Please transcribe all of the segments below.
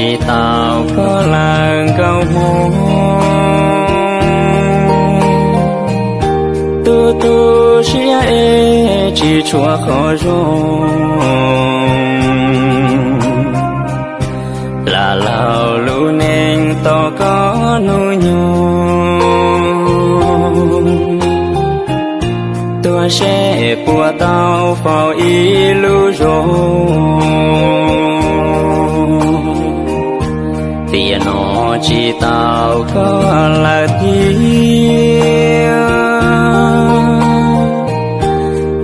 Tsis tau koj lawm nkauj Hmoob, tu tu siab es tsis tshuav qhov zoo. Lam laug lub neej tos koj hnub nyoog, tuaj seb puas tau faus ib lub zoo. Tiam no tsis tau koj lawm tiag,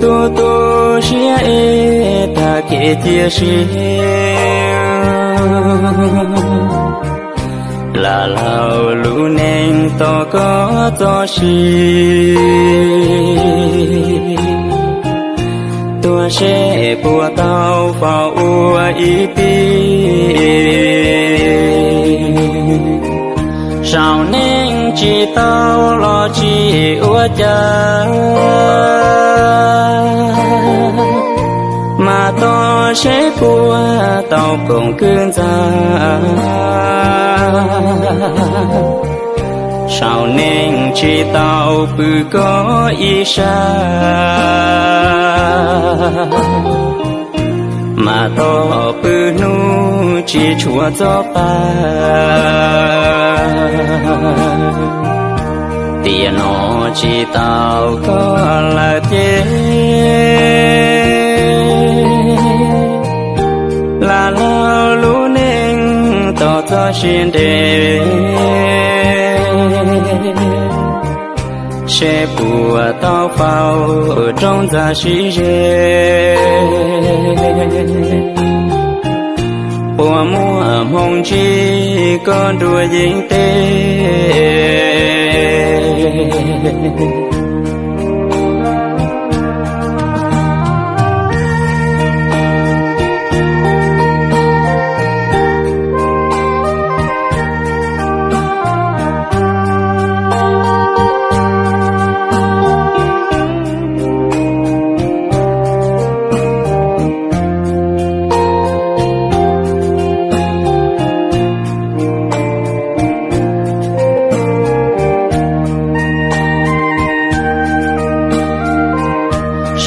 tu tu siab es tag kev cia siab. Lam laug lub neej tos koj txoj sia, tuaj seb puas tau faus ua ib pib. Saum neej tsis tau los tsis ua cas, mas tos seb puas tau koom kwv ntxa. Saum neej tsis tau pw koj ib sab, mas tos pw hnub tsis tshuav txoj pa. Tiam no tsis tau koj lawm tiag, lam laug lub neej tos txoj sia nres, seb puas tau faus rooj ntxa sib ze. Puas muaj hmoo ntsib koj nruab yeeb teb.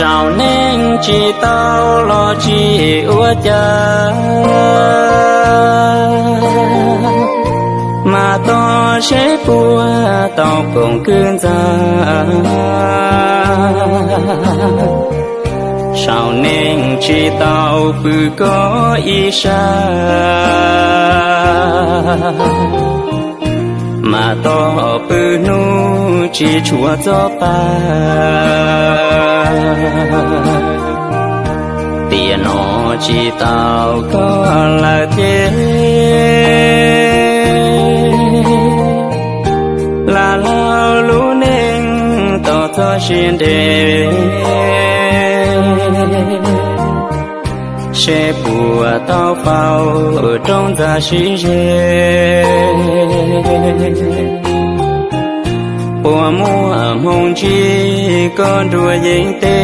Saum neej tsis tau los tsis ua cas, mas tos seb puas tau koom kwv ntxa. Saum neej tsis tau pw koj ib sab, mas tos pw hnub tsis tshuav txoj pa. Tiam no tsis tau koj lawm tiag, lam laug lub neej tos txoj sia nres, seb puas tau faus rooj ntxa sib ze. Puas muaj hmoo ntsib koj nruab yeeb teb.